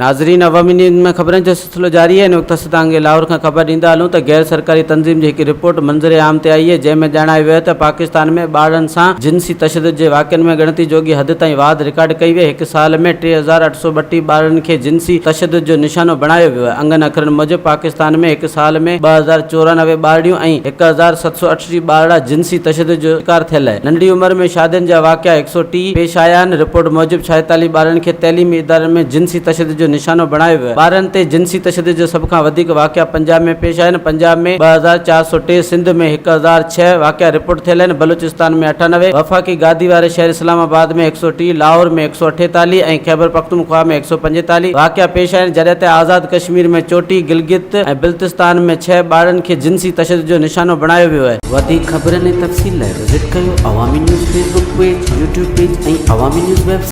ناظرين عوامي نيوز ۾ خبرن جو سلسلو جاري آهي. هن وقت اسين توهان کي لاهور کان خبر ڏيندا هلون ته غير سرڪاري تنظيم جي هڪ رپورٽ منظر عام تي آئي آهي جنهن ۾ ڄاڻايو ويو آهي ته پاڪستان ۾ ٻارڙن سان جنسي تشدد جي واقعن ۾ ڳڻتي جوڳي حد تائين واڌ رڪارڊ ڪئي وئي هڪ سال ۾ 3832 ٻارڙن کي جنسي تشدد جو نشانو بڻايو ويو آهي انگن اکرن موجب پاڪستان ۾ هڪ سال ۾ 2094 ٻارڙيون ۽ 1768 ٻارڙا جنسي تشدد جو شڪار ٿيل آهن ننڍي عمر ۾ شادين جا واقعا 130 پيش آيا آهن رپورٽ موجب 46 ٻارڙن کي تعليمي ادارن ۾ جنسي تشدد جو نشانو بڻايو ويو آهي. ٻارن تي جنسي تشدد جا سڀ کان وڌيڪ واقعا پنجاب ۾ پيش آيا آهن. پنجاب ۾ 2403، سنڌ ۾ 1006 واقعا رپورٽ ٿيل آهن. بلوچستان ۾ 98، وفاقي گادي واري شهر اسلام آباد ۾ 130، لاهور ۾ 148 ۽ خيبرپختونخواهه ۾ 145 واقعا پيش آيا آهن. جڏهن ته آزاد ڪشمير ۾ 34، گلگت ۽ بلتستان ۾ ڇهه ٻارڙن کي جنسي تشدد جو نشانو بڻايو ويو آهي. وڌيڪ خبرن ۽ تفصيل لاء وزٽ ڪيو Awami news Facebook page, YouTube page ۽ Awami news web.